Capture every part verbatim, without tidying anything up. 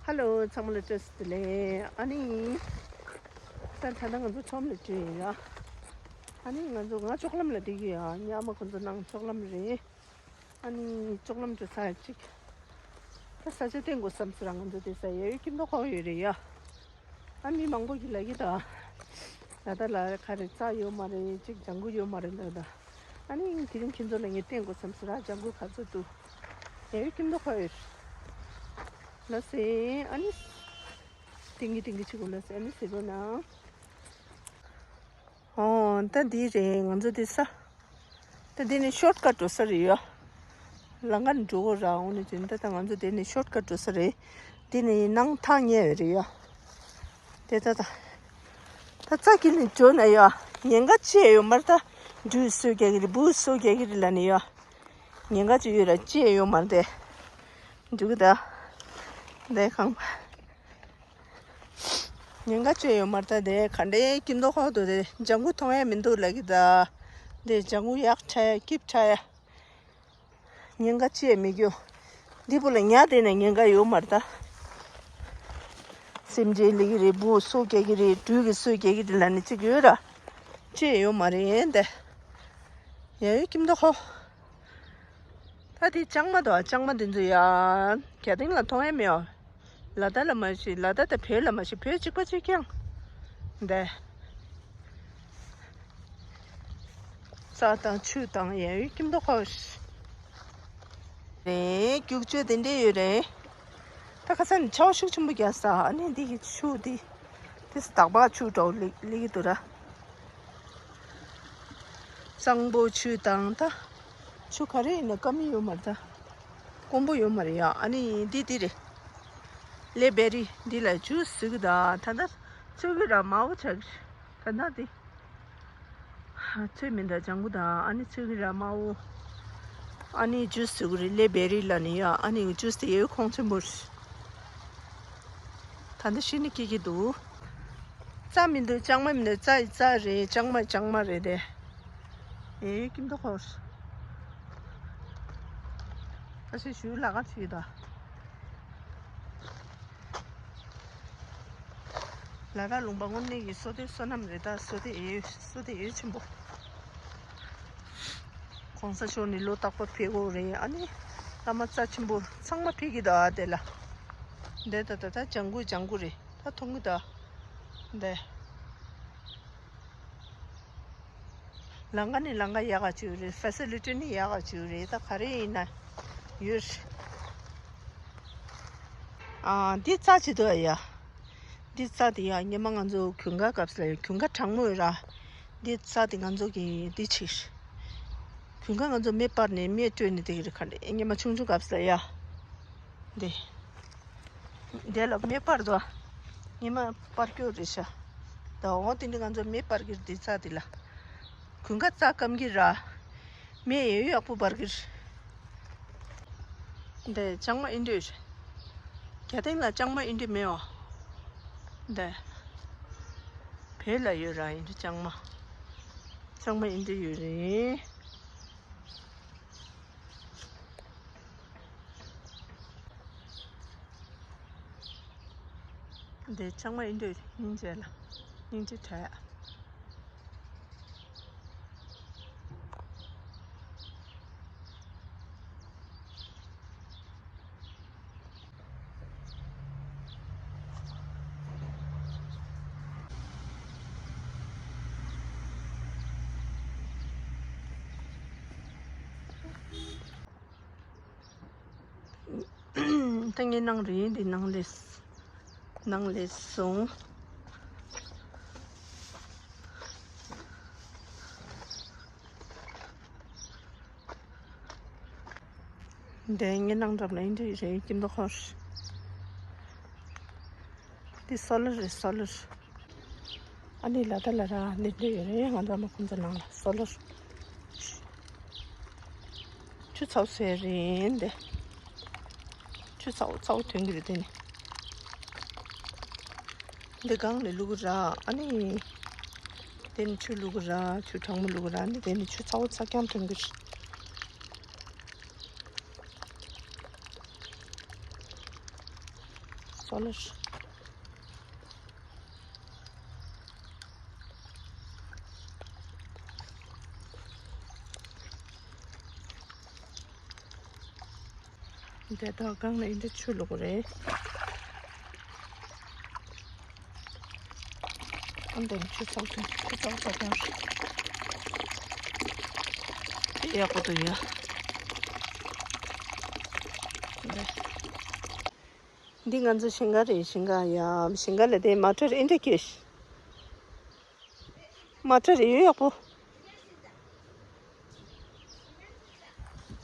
ཧ་ལོ། ཚང་མ་ལ་བཀྲ་ཤིས་བདེ་ལེགས། ཨ་ནི། ད་ད་ལྟ་ང་ཚོ་ཁྲོམ་ལ་འགྲོ་ཡིན་ཡ། ཨ་ནི་ང་ཚོ་ང་ལྕོག་ལམ་ལ་བསྡད་ཀྱི་ཡ། ཉག་མ་ཁོ་ཚོ་ནང་ལྕོག་ལམ་རེད། ཨ་ནི་ལྕོག་ལམ་འགྲོ་ས་ཅིག་ད་ས་ཆ་བསྟན་དགོས་བསམ་སོང་ར། ང་ཚོ་བསྡད་ས་ཡ་ཡོད་ཀྱི་མདོ་ཁོག་ཡོད་རེད་ཡ། ཨ་མི་མང་པོ་གི་ལ་གི་ད། ད་ལྟ་ལ་ག་རེ་རྩྭ་ཡོད་མ་རེད། ཅིག་ལྗང་གུ་ཡོད་མ་རེད་ད་ད། ཨ་ནི་དེ་རིང་ཁྱེད་ཚོ་ལ་ངས་བསྟན་དགོས་བསམ་སོང་ར། ལྗང་གུ་ག་ཚོད་འདུག་ཡ་ཡོད་ཀྱི་མདོ་ཁོག་ཡོད། ལ་སེ་ཨ་ནི། ཏིང་གི་ཏིང་གི་ཆུ་གུ་ལ་སེ་ཨ་ནི་ཟེར་རོ་ན། ཨོ་ད་འདི་རེད། ང་ཚོ་འདི་ས། ད་འདི་ནི་ཤོར་ཀ་ཊི་འགྲོ་ས་རེད་ཡ། ལམ་ཁ་ནས་འགྲོ་དགོས་ར། འོ་ནི་ཅན་ད་ད་ང་ཚོ་འདི་ནི་ཤོར་ཀ་ཊི་འགྲོ་ས་རེད། འདི་ནི་ནང་ཐག་ཉེ་བ་རེད་ཡ། དེ་ད་ད། ད་རྩྭ་འཁྱེར་ནས་འགྲོ་ན་ཡ། ཉེན་ཁ་ཅི་ཡང་ཡོད་མ་རེད་ད། འབྲུ་གསོད་རྒྱག་གི་རེད། འབུ་གསོད་རྒྱག་གི་རེད་ལབ་ནས་ཡ། ཉེན་ཁ་ཅི་ཡོད་ར་ཅི་ཡང་ཡོད་མ་རེད་དེ། འགྲོ་གི་ད། འདི་ཁང་པ། ཉེན་ཁ་ཅི་ཡང་ཡོད་མ་རེད་ད། དེ་ག་འདྲའི་ཀིམ་མདོ་ཁོག་ཏུ་དེ་ལྗང་གུ་མཐོང་ཡ་མི་འདུག་ལབ་ཀྱི་ད། དེ་ལྗང་གུ་ཡག་ཕྲ་ཡ་སྐྱིད་ཕྲ་ཡ། ཉེན་ཁ་ཅི་ཡང་མི་འགྱོ། འདི་བུ་ལ་ཉལ་བསྡད་ན་ཉེན་ཁ་ཡོད་མ་རེད་ད། སེམས་ཅན་ལི་གི་རེད། འབུ་གསོད་རྒྱག་གི་རེད། སྦྲུལ་གྱིས་གསོད་རྒྱག་གི་རེད་ལབ་ནས་ཅིག་ཡོད་ར། ཅི་ཡང་ཡོད་མ་རེད་དེ། ཡ་ཡོད་ཀིམ་མདོ་ཁོག་ད་དེ་ལྕང་མ་དང་ལྕང་མ་དེ་ཚོ་ཡ། རྒྱ་སྟེང་ལ་མཐོང་ཡ་མེད་ཨོ། ལ་དྭགས་ལ་མ་ཤི། ལ་དྭགས་དང་བོད་ལ་མ་ཤི། བོད་གཅིག་པ་གཅིག་རྐྱང་། འདི། རྩྭ་དང་ཆུ་དང་ཡ་ཡོད་ཀིམ་མདོ་ཁོག་རེད། རྒྱུག་ཆུ་དེ་འདྲས་ཡོད་རེད། ད་ཁ་སང་ནས་ཆར་པ་ཤུགས་ཆེན་པོ་བརྒྱབ་ས། ཨ་ནི་འདི་གི་ཆུ་འདི། དེ་སྟག་པ་ཆུ་འདྲ་བོ་ལི་ལི་གི་འདུག་ར། གཙང་པོ་ཆུ་དང་ད། ཆུ་ག་རེ་ཡིན་ན་སྐམ་མི་ཡོད་མ་རེད་ད། དཀོན་པོ་ཡོད་མ་རེད་ཡ། ཨ་ནི་འདི་འདི་རེད། ལེ་བེ་རི་འདི་ལ་ཇུས་བཟོ་གི་ད། ད་ད་ཚོད་ཀྱི་ར་དམར་པོ་ཆགས་ཀྱི། ད་ད་འདི། ཚོད་མི་འདྲ་ལྗང་གུ་ད། ཨ་ནི་ཚོད་ཀྱི་ར་དམར་པོ། ཨ་ནི་ཇུས་བཟོ་གི་རེད། ལེ་བེ་རི་ལབ་ནི་ཡ། ཨ་ནི་ཇུས་དེ་ཡོད་ཁོང་ཆེན་པོ་རེད། ད་འདི་ཤི་ནི་སྐྱིད་ཀྱི་འདུག་རྩྭ་མི་འདུག་ལྕང་མ་མི་འདུག་རྩྭ་ཡི་རྩྭ་རེད། ལྕང་མ་ལྕང་མ་རེད་དེ། ཨེ་ཀིམ་མདོ་ཁོག་ད་ཤི་ཞུ་ལ་ག་ཕྱི་ད། ལ་དྭགས་ལུང་པ་དངོས་གནས་ཀྱི་བསོད་བདེ་བསོད་ནམས་རེད་ད། བསོད་བདེ་ཡོད། བསོད་བདེ་ཡོད་ཆེན་པོ། གོང་ས་མཆོག་ནས་ལོ་རྟག་པར་ཕེབས་དགོས་རེད། ཨ་ནི་བླ་མ་རྩ་ཆེན་པོ་ཚང་མ་ཕེབས་ཀྱི་ད་དེ་ལ། འདི་ད་ད་ད་ལྗང་གུ་ལྗང་གུ་རེད། ད་མཐོང་གི་ད། འདི། ལམ་ཁ་ནི་ལམ་ཁ་ཡག་ག་བྱོས་རེད། ཕེ་སི་ལི་ཊི་ནི་ཡག་ག་བྱོས་རེད། ད་ག་རེ་ཡིན་ན་ཡོད་རེད། ཨ་འདི་རྩྭ་ཅིག་འདུག་ཡ། འདི་རྩྭ་དེ་ཡ་སྔོན་མ་ང་ཚོ་གྱོན་ཁ་སྐབས་ལ་གྱོན་ཁ་གྲང་མོ་ཡོད་ར། འདི་རྩྭ་དེ་ང་ཚོ་གི་འདི་ཅིག་རེད། གྱོན་ཁ་ང་ཚོ་མེ་སྤར་ནས་མེ་སྤྲོད་ནས་བསྡད་ཀྱི་རེད། ག་འདྲ་སྔོན་མ་ཆུང་ཆུང་སྐབས་ལ་ཡ། འདི། འདི་ལ་མེ་སྤར་དོ། ཉི་མ་སྤར་སྐྱོ་རེད་ཤག་ད་འོ་དེ་འདྲ་ང་ཚོ་མེ་སྤར་གི་རེད། རྩྭ་དེ་ལ། གྱོན་ཁ་རྩྭ་སྐམ་གི་ར། མེ་ཡོད་ཡག་པོ་སྤར་གི་རེད། འདི་ལྕང་མ་ཨིན་འདྲ་ཡོད་རེད། རྒྱ་སྟེང་ལ་ལྕང་མ་ཨིན་འདྲ་མེད་འོ། འདི། བོད་ལ་ཡོད་ར་ཨིན་འདྲ་ལྕང་མ། ལྕང་མ་ཨིན་འདྲ་ཡོད་རེད། འདི་ལྕང་མ་ཨིན་འདྲ་ཡོད་རེད། སྙིང་རྗེ་ལ། སྙིང་རྗེ་དྲག་ཡ། ད་ངས་ནང་རེད། འདི་ནང་ལས་ནང་ལས་སོང་། འདི་ངའི་ནང་འགྲམ་ལ་ཨིན་འདྲ་རེད། ཀིམ་མདོ་ཁོག་འདི་སོ་ལར་རེད། སོ་ལར། ཨ་ནི་ལ་ད་ལ་ར་འདི་འདྲ་ཡོད་རེད། ང་ཚོ་ཨ་མ་ཁོང་ཚོ་ནང་ལ་སོ་ལར། ཆུ་ཚ་པོ་ཟེར་རེད་འདི། ཆུ་ཚ་པོ་ཚ་པོ་ཐོན་གྱི་རེད་དེ་ནི། འདི་སྒང་ནས་བླུག་གི་ར། ཨ་ནི། དེ་ནི་ཆུ་བླུག་གི་ར། ཆུ་གྲང་མོ་བླུག་གི་ར། ཨ་ནི་དེ་ནི་ཆུ་ཚ་པོ་ཚ་རྐྱང་ཐོན་གྱི་རེད། སོ་ལར། དེ་དག་སྒང་ལ་འདི་འདྲ་ཆུ་བླུགས་རེད། ཨ་འདི་ཆུ་ཚགས་ཆུ་ཆུ་ཚགས་ཚགས་ཀྱང་རེད། དེ་ཡག་པོ་འདུག་ཡ། འདི། འདི་ང་ཚོ་ཞིང་ཁ་རེད། ཞིང་ཁ་ཡ། ཞིང་ཁ་ལ་དེ་མ་ཊར་ཨིན་དྲ་ཁེ་ཤི། མ་ཊར་ཡོད་ཡག་པོ།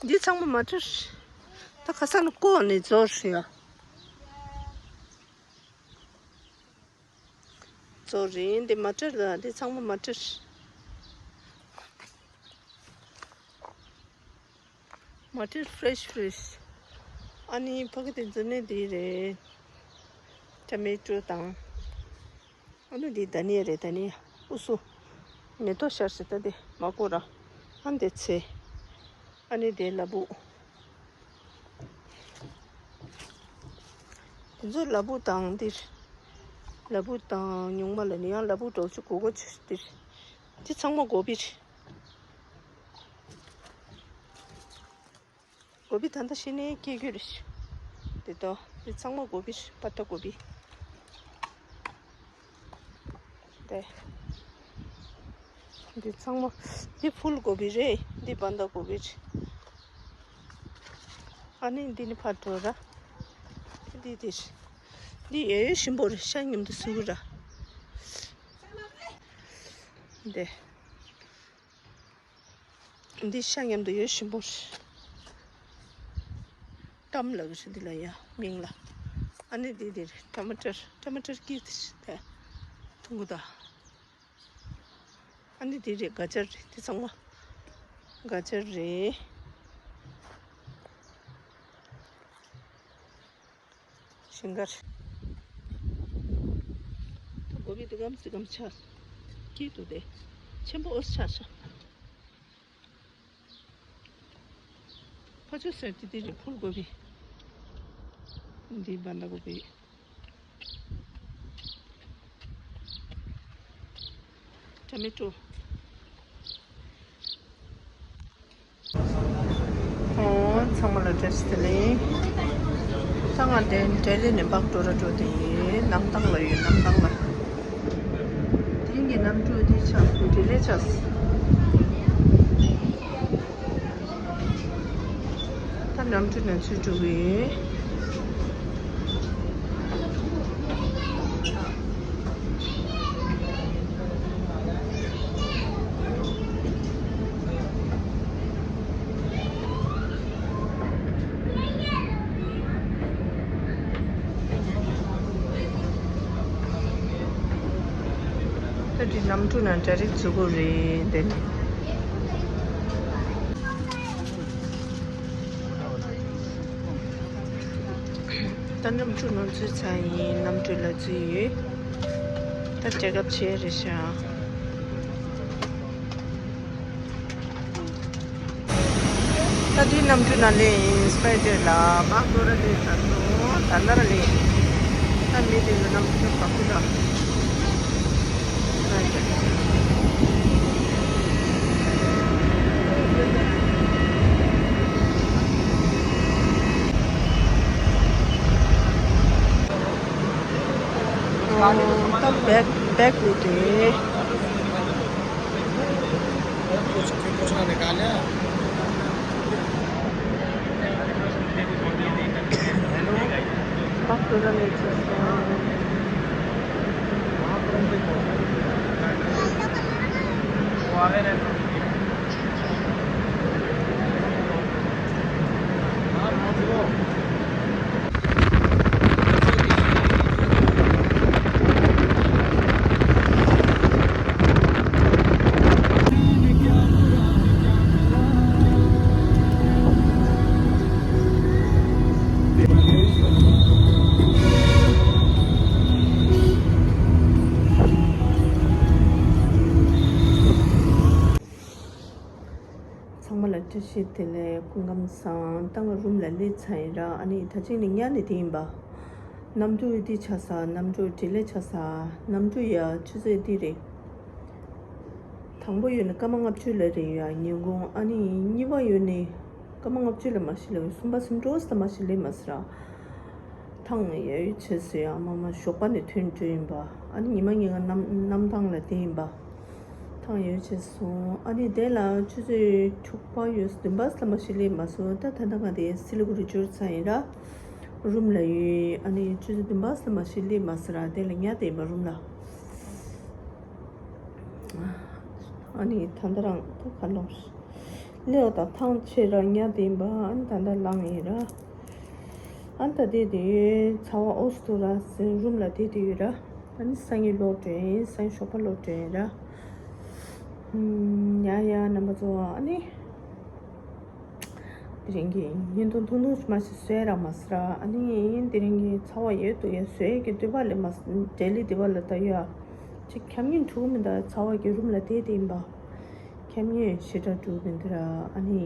འདི་ཚང་མ་མ་ཊར། ད་ཁ་སང་ནས་བརྐོས་ནས་བཟོས་ཡ། བཟོས་རེད། འདི་མ་ཊར་ལ་འདི་ཚང་མ་མ་ཊར། མ་ཊར་ཧྥི་རེ་ཤི་ཧྥི་རེ་ཤི། ཨ་ནི་ཕ་གི་དེ་ཚོ་ནི་འདི་རེད། ཊོ་མེ་ཊོ་དང་། ཨ་ནི་འདི་དྷ་ནི་ཡ་རེད། དྷ་ནི་ཡ། ཨུ་སུ། མེ་ཏོག་ཤར་ཟེར། ད་འདི་མ་བརྐོས་ར། ཨ་འདི་ཚེ། ཨ་ནི་འདི་ལ་ཕུག་དེ་ཚོ་ལ་ཕུག་དང་འདིར། ལ་ཕུག་དང་ཉུང་མ་ལ་ནི་ཡང་ལ་ཕུག་འགྲོ་ཆུ་གོ་གོ་ཆུ་འདིར། འདི་ཚང་མ་གོ་བི་རེད། གོ་བི་ད་ལྟ་ཤི་ནས་སྐྱེ་རྒྱུ་རེད། འདི་ལྟ་འདི་ཚང་མ་གོ་བི་རེད། པ་ཏ་གོ་བི། དེ། འདི་ཚང་མ། འདི་ཕུལ་གོ་བི་རེད། འདི་བན་ད་གོ་བི་རེད། ཨ་ནི་འདི་ནི་ཕར་འགྲོ་ར། འདི་འདི་རེད། འདི་ཡོད་ཡོད་ཞིམ་པོ་རེད། ཤ་མཉམ་དུ་བཟོ་གི་ར། འདི། འདི་ཤ་མཉམ་དུ་ཡོད་ཞིམ་པོ་རེད། ཏམ་ལབ་ཀྱི་རེད་འདི་ལ་ཡ་མིང་ལ། ཨ་ནི་འདི་འདི་རེད། ཊ་མ་ཊར། ཊ་མ་ཊར་སྐྱིད་དེ་རེད། ཐུང་གུ་དང་། ཨ་ནི་འདི་རེད། ག་ཅར་རེད། འདི་ཚང་མ་ག་ཅར་རེད། ཞིང་ཁར། ད་གོ་བི་འདི་སྐམ་སི་སྐམ་ཆགས། སྐྱིད་འདུག་སྟེ། ཆེན་པོ་ཨོ་ཆགས་སོང་། ཕ་ཆུ་ཟེར་དེ་དེ་རེད། ཕུལ་གོ་བི། འདི་བན་ད་གོ་བི། ཊོ་མེ་ཊོ། ཨོ། ཚང་མ་ལ་བཀྲ་ཤིས་བདེ་ལེགས། ད་ང་དེ་ལྡི་ལི་ནས་སྦག་ཏོ་ར་འགྲོ་དེ་ཡིན། གནམ་ཐང་ལ་ཡོད། གནམ་ཐང་ལ། དེ་རིང་གི་གནམ་གྲུ་དེ་ཆགས་འདི་ལས་ཆགས། ད་གནམ་གྲུ་ནང་ཚུད་འགྲོ་གི་ཡིན། ད་འདི་གནམ་གྲུ་ནང་ཌའི་རེག་འཛུལ་དགོས་རེད་འདི་ནི། ད་གནམ་གྲུ་ནང་འཛུལ་ཚར་ཡིན། གནམ་གྲུ་ལ་འཛུལ་ཡོད། ད་ཊེག་ཨོཕ་བྱས་རེད་ཤག་ད་འདི་གནམ་གྲུ་ནང་སླེབས་ཡིན། སི་པའི་ཌར་ལ་སྦག་ཏོ་ར་སླེབས་ཚར་སོང་། ད་ལྟ་ར་སླེབས་ཡིན། ད་མི་དེ་ཚོ་གནམ་གྲུ་ནང་བབས་ཀྱི་འདུག་ད་བེག་བེག་ལས་དེ། ཚང་མ་ལ་བཀྲ་ཤིས་བདེ་ལེགས། སྐུ་ཁམས་བཟང་། ད་ང་རུམ་ལ་སླེབས་ཚར་ཡིན་ར། ཨ་ནི་ད་ཅིག་ནི་ཉལ་ནས་དེ་ཡིན་པ། གནམ་གྲུ་འདི་ཆགས་ས། གནམ་གྲུ་ཌི་ལེ་ཆགས་ས། གནམ་གྲུ་ཡ་ཆུ་ཚོད་འདི་རེད། དང་པོ་ཡོད་ནི་སྐར་མ་ལྔ་བཅུ་ལ་རེད་ཡ་ཉིན་གུང་། ཨ་ནི་གཉིས་པ་ཡོད་ནི་སྐར་མ་ལྔ་བཅུ་ལ་མ་ཤི་ལ་གསུམ་པ་སུམ་འགྲོ་ས་མ་ཤི་ལེ་མ་སི་ར། ཐང་ཡ་ཡོད་ཆེ་སི་ཡ་མ་མ་ཞོགས་པ་ནས་ཐོན་འགྲོ་ཡིན་པ། ཨ་ནི་ཉི་མ་ཉིན་ག་གནམ་གནམ་ཐང་ལ་དེ་ཡིན་པ། ཐང་ཡོད་ཆེ་སོང་། ཨ་ནི་དེ་ལ་ཆུ་ཚོད་དྲུག་པ་ཡོད་བདུན་པ་ས་མ་ཤི་ལེ་མ་སོང་། ད་ད་ལྟ་ང་དེ་སི་ལི་གུ་རི་འབྱོར་ཚར་ཡིན་ར། རུམ་ལ་ཡོད། ཨ་ནི་ཆུ་ཚོད་བདུན་པ་ས་མ་ཤི་ལེ་མ་སི་ར་དེ་ལ་ཉལ་དེ་ཡིན་པ་རུམ་ལ། ཨ་ནི་ད་ལྟ་རང་ད་ག་ལོག་ལེའོ་དང་ཐང་ཆེ་ར་ཉལ་དེ་ཡིན་པ། ཨ་ནི་ད་ལྟ་ལངས་ཡིན་ར། ཨ་ནི་ད་དེ་དེ་ཚ་བ་ཨོ་སི་ཏུ་ར་སི་རུམ་ལ་དེ་དེ་ཡོད་ར། ཨ་ནི་སང་ཉིན་ལོག་འགྲོ་ཡིན། སང་ཉིན་ཞོགས་པ་ལོག་འགྲོ་ཡིན་ར། ཡ་ཡ་རྣམ་པ་ཚོ། ཨ་ནི་དེ་རིང་གི་བརྙན་ཐུང་ཐུང་ཐུང་ཞིག་མ་ཞིག་བཟོས་ར་མ་ཟེར་ར། ཨ་ནི་དེ་རིང་གི་ཚ་བ་ཡོད་འདུག་ཡ་བཟོས་ཀྱི་འདོད་པ་ལས་མ་ཌེ་ལི་འདི་བ་ལ་ད་ཡོད་ཅིག་ཁྱབ་ཉིན་འགྲོ་གི་མི་འདུག་ཚ་བ་གི་རུམ་ལ་དེ་དེ་ཡིན་པ། ཁྱབ་ཉིན་ཞེ་དྲག་འགྲོ་གི་མི་འདུག་ར། ཨ་ནི།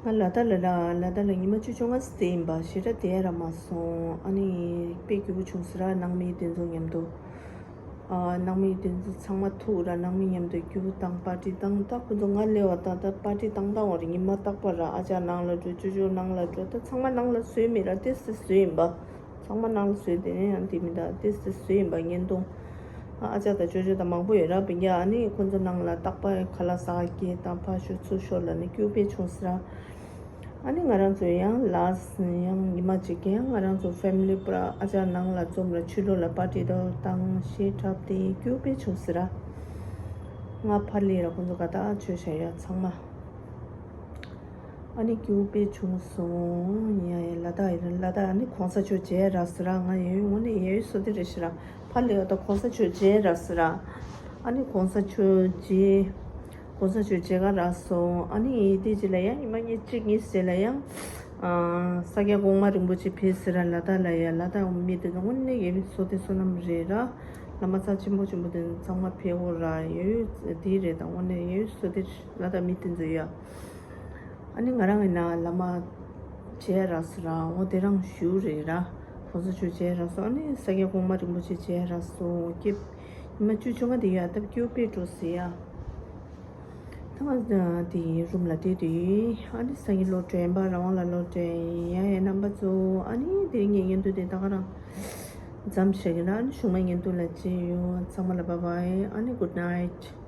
ང་ལ་དྭགས་ལ་ལ་ལ་དྭགས་ལ་ཉི་མ་བཅུ་བཅོ་ལྔ་ཙམ་ཡིན་པ་ཞེ་དྲག་བསྡད་ར་མ་སོང་། ཨ་ནི་དཔེ་སྐྱིད་པོ་བྱུང་ཟེར་ར། ནང་མི་དེ་ཚོ་མཉམ་དུ། ཨ་ནང་མི་དེ་ཚོ་ཚང་མ་ཐུག་ར། ནང་མི་མཉམ་དུ་སྐྱིད་པོ་བཏང་པར་ཊི་བཏང་། ད་ཁོ་ཚོ་ང་སླེབས་པ་ད་ད་པར་ཊི་བཏང་བཏང་བ་རེད། ཉི་མ་རྟག་པར་ར་ཨ་ཅག་ནང་ལ་འགྲོ། ཅོ་ཅོ་ནང་ལ་འགྲོ། ད་ཚང་མ་ནང་ལ་བཟོས་མེད་ར། ཏོག་ཙམ་བཟོས་ཡིན་པ། ཚང་མ་ནང་ལ་བཟོས་དེ་ནས་ཡང་དེ་མི་འདུག་ཏོག་ཙམ་བཟོས་ཡིན་པ་བརྙན་ཐུང་། ཨ་ཅག་དང་ཅོ་ཅོ་དང་མང་པོ་ཡོད་ར། བིན་རྒྱ་ཨ་ནི་ཁོ་ཚོ་ནང་ལ་རྟག་པར་ཁ་ལག་ཟ་ག་སྐྱེལ་དང་ཕར་ཤོག་ཚུར་ཤོག་ལབ་ནས་སྐྱིད་པོ་དཔེ་བྱུང་ཟེར་ར། ཨ་ནི་ང་རང་ཚོ་ཡང་ལ་ཡང་ཉི་མ་གཅིག་ཡང་ང་རང་ཚོ་ཕེ་མི་ལི་པུ་ར་ཨ་ཅག་ནང་ལ་འཛོམས་ར། ཕྱི་ལོགས་ལ་པར་ཊི་དང་བཏང་། ཞེ་དྲག་དེ་སྐྱིད་པོ་དཔེ་བྱུང་ཟེར་ར། ང་ཕར་སླེབས་ར་ཁོ་ཚོ་ག་ད་ཆོས་བྱ་ཡ་ཚང་མ། ཨ་ནི་སྐྱིད་པོ་དཔེ་བྱུང་སོང་། ཡ་ཡ་ལ་དྭགས་ཡིན་ར། ལ་དྭགས། ཨ་ནི་གོང་ས་མཆོག་མཇལ་རག་ཟེར་ར། ང་ཡ་ཡོད་དངོས་གནས་ཡ་ཡོད་བསོད་བདེ་རེད་ཤི་ར། ཕར་ལ་ཡོད་ད་གོང་ས་མཆོག་མཇལ་རག་ཟེར་ར། ཨ་ནི་གོང་ས་མཆོག་མཇལ། གོང་ས་མཆོག་མཇལ་ག་རག་སོང་། ཨ་ནི་དེ་རྗེས་ལ་ཡང་ཉི་མ་གཉིས་གཅིག་གཉིས་རྗེས་ལ་ཡང་ཨ་ས་སྐྱ་གོང་མ་རིན་པོ་ཆེ་ཕེབས་ཟེར་ར། ལ་དྭགས་ལ་ཡ། ལ་དྭགས་མི་དེ་ཚོ་དངོས་གནས་ཡ་ཡོད་བསོད་བདེ་བསོད་ནམས་རེད་ར། བླ་མ་རྩ་ཆེན་པོ་ཆེན་པོ་དེ་ཚང་མ་ཕེབས་འོ་ར། ཡ་ཡོད་དེ་རེད། ད་དངོས་གནས་ཡ་ཡོད་བསོད་བདེ་རེད། ལ་དྭགས་མི་དེ་ཚོ་ཡ། ཨ་ནི་ང་རང་ཡིན་ན་བླ་མ་མཇལ་རག་ཟེར་ར། འོ་དེ་རང་ཞུ་རེད་ར། གོང་ས་མཆོག་མཇལ་རག་སོང་། ཨ་ནི་ས་སྐྱ་གོང་མ་རིན་པོ་ཆེ་མཇལ་རག་སོང་། སྐྱིད། ཉི་མ་བཅུ་བཅོ་ལྔ་དེ་ཡ་སྟབས་སྐྱིད་པོ་དཔེ་འགྲོ་ཟེར་ཡ། ད་ང་དེ་རུམ་ལ་བསྡད་དུས་ཨ་ནི་སང་ཉིན་ལོག་འགྲོ་ཡིན་པ། རང་དབང་ལ་ལོག་འགྲོ་ཡིན། ཡ་ཡ་རྣམ་པ་ཚོ། ཨ་ནི་དེ་རིང་གི་བརྙན་ཐུང་དེ་ད་ག་རང་མཚམས་བཞག་གི་ར། ཨ་ནི་གཞུག་མ་བརྙན་ཐུང་ལ་མཇལ་ཡོང་། ཚང་མ་ལ་བྷའི་བྷའི། ཨ་ནི་གུཌ་ནའིཊ།